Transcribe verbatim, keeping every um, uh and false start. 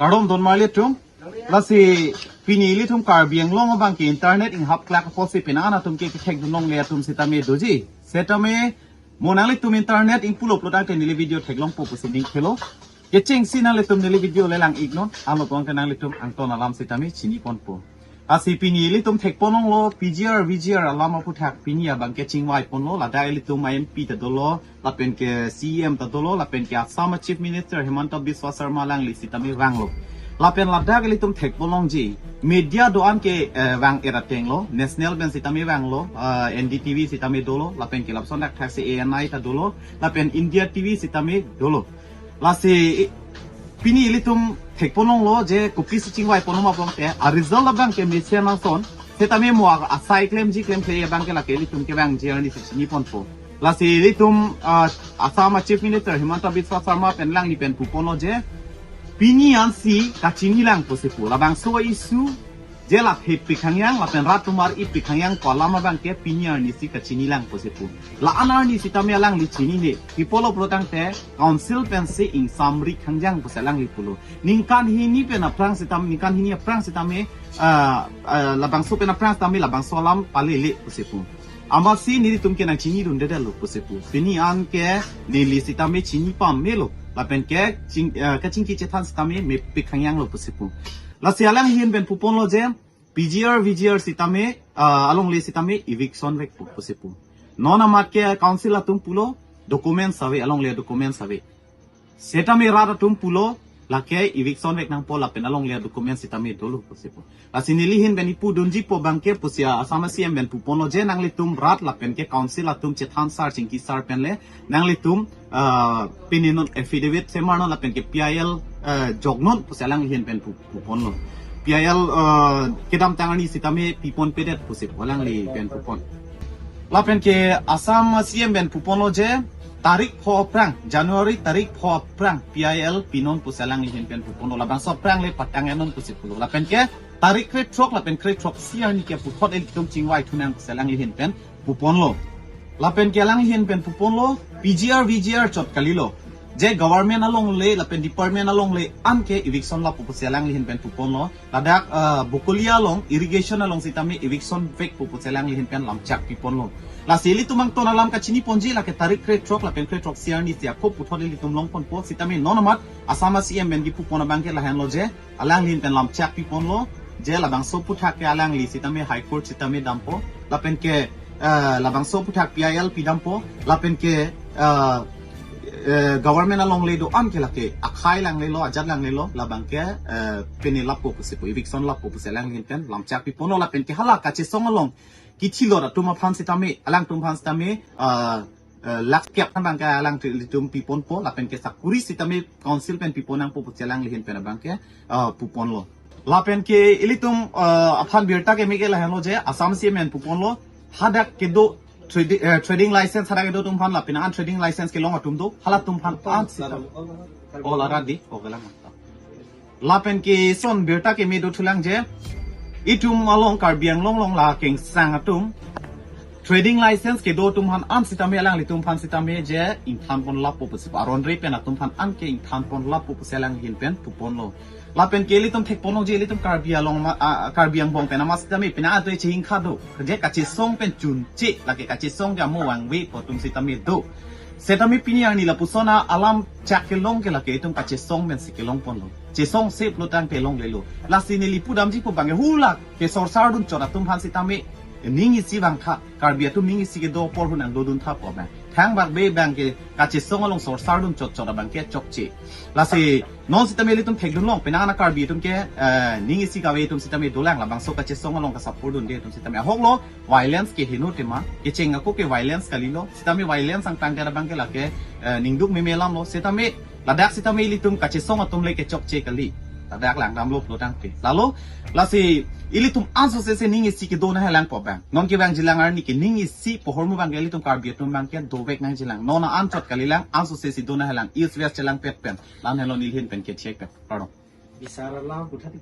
Kardom don marli atum. Lasi pini ilitum Karbi Anglong abang ke internet inghap klak apotsi penang atum ke kethek dunlongle atum sitame doji. Setame mo nanglitum internet ingpulo pulotangte neli video theklongpo pusi ning khelo. Kechengsi nanglitum neli video le lang-iknon, anlo tong ke nanglitum angton alam sitame chiniponpo. Lasi pini ilitum thekponlonglo P G R, V G R alam aphuthak pini abang ke chingvaiponlo, ladak ilitum M P ta dolo, lapen ke C E M ta dolo, lapen ke Assam Chief Minister Himanta Biswa Sarma alangli sitame vanglo. Lapen ladak ilitum thekponlongji, media do-an ke, eh, vang-et atenglo, national pen sitame vanglo, eh, N D T V sitame dolo, lapen ke lapuson thakthak si A N I ta dolo, lapen India T V sitame dolo. Lasi i-, pini ilitum thekponlonglo je kopisi chingvaiponloma pulotangte, a result abang ke mesen ason, setame mo a-, asai klemji klemkle abang ke lake ilitum kevangji arni si chiniponpo. Lasi ilitum, ah, Assam Chief Minister Himanta Biswa Sarma pen alangli pen puponlo je, pini ansi kachinilang pusi pu. Labangso issue je la thepik hangyang, lapen rat atum ar-ipik hangyang pu alam abang ke pini arni si kachinilangpo si pu. La-an arni sitame alangli chinine. Pi apotlo pulotangte council pensi ingsamri hangyang pusi alangli pulo. Ningkan hini pen aphrang sitam, ningkan hini aphrang sitame, ah, ah, labangso pen aphrang sitame labangso alam palele pusi pu. Amatsi nelitum ke nangchinidundedetlo pusi pu. Pini an ke neli sitame chini pamelo. Lapen ke ching, ah, kachingki chethan sitame mepik hangyanglo pusi pu. Lasi alangli ahin pen puponlo je, P G R, V G R sitame, ah, alongle sitame eviction vekpo pusi pu. Non amat ke council atum pulo, documents ave, alongle documents ave. Setame rat atum pulo, lake eviction vek nangpo lapen alongle document sitame dolo pusi pu. Lasi neli ahin pen ipudunjipo abang ke pusi a Assam C M pen puponlo je nanglitum rat lapen ke council atum chethan sar chingki sar pen le nanglitum, ah, pini non affidavit semarnon lapen ke P I L, ah, joknon pusi alangli ahin pen pu-, puponlo. P I L, ah, kedamtang arni sitame piponpedet pusi pu alangli pen pupon. Lapen ke Assam C M pen puponlo je tarik pho aphrang, January tarik pho aphrang P I L pinon pusi alangli ahin pen puponlo. Labangso aphrang le patang-etnon pusi pulo. Lapen ke tarik krethrok lapen krethrok si arni ke puthot ilitum chingvaithunang pusi alangli ahin pen puponlo. Lapen ke alangli ahin pen puponlo, P G R, V G R chot kalilo. Je government alongle lapen department alongle an ke eviction lappo pusi alangli ahin pen puponlo. Ladak, ah, Bokolia along, irrigation along sitame eviction vekpo pusi alangli ahin pen lamchak piponlo. Lasi ilitum angton alam kachiniponji lake tarik krethrok lapen krethrok si arni si ako puthot ilitum longponpo sitame non amat Assam C M pen kipupon abang ke lahenlo je, alangli ahin pen lamchak piponlo, je labangso aphuthak ke alangli sitame High Court sitame dampo, lapen ke, eh, labangso aphuthak P I L pidampo, lapen ke, eh, eh, government alongle do-an ke lake akhai langlelo, ajat langlelo, labang ke, eh, pini lappo pusi pu, eviction lappo pusi alangli ahin pen lamchak piponlo, lapen ke hala kachesong along kithilot atum aphan sitame, alangtum aphan sitame, eh, eh, lakh kep abang ke alangtum piponpo, lapen ke sakuri sitame council pen piponangpo pusi alangli ahin pen abang ke, ah, puponlo. Lapen ke ilitum, ah, aphan birta keme ke lahenlo je, Assam C M pen puponlo, hadak kedo tradi-, eh, trading license hadak kedo atum aphan lapen an trading license kelong atum do, halatum aphan an sitame. Oh, la radi, oh, kelang. Lapen ke son birta keme dothulang je, itum along Karbi Anglong along la kengsang atum trading license kedo atum aphan an sitame alanglitum aphan sitame je ingthanpon lappo pusi pu, aron re pen atum aphan an ke ingthanpon lappo pusi alangli ahin pen puponlo. Lapen ke ilitum thekponlongji ilitum Karbi along ma-, a, Karbi angbong pen amat sitame pina atoi chehingkha do. Je kachesong pen chunche, lake kachesong ke amo vangvepo atum sitame do. Setame pini arni lapuson alamchak kelong ke lake itum kachesong pensi kelongponlo. Chesong se pulotangte longlelo. Lasi neli pudamjipo abang ke hala kesorsar dunchot atum aphan sitame ning isi vangtha, Karbi atum ning isi kedo apor hu nangdodunthapo abang. Thangbak be abang ke kachesong along sorsar dunchotchot abang ke chokche. Lasi non sitame ilitum thekdunlong, penang an Karbi atum ke, eh, ning isi kave atum sitame dolang, labangso kachesong along kasapor dunde atum sitame. Ahoklo, violence ke heno tema, kecheng ako ke violence kalilo, sitame violence angtangdet abang ke lake, eh, ningduk meme alamlo, sitame ladak sitame ilitum kachesong atum le kechokche kali. Ladak langdamlo pulotangte. Lalo, lasi ilitum ansose se ning isi kedo nanghelangpo abang. Non kevangjilang arni ke ning isi pohormu abang ke ilitum Karbi atum abang ke dovek nangjilang. Non anchot kalilang, ansose si do nanghelang. East West chelangpet pen. La-an helo neli ahin pen kethiek pen. Pardon. Bisar alam puthot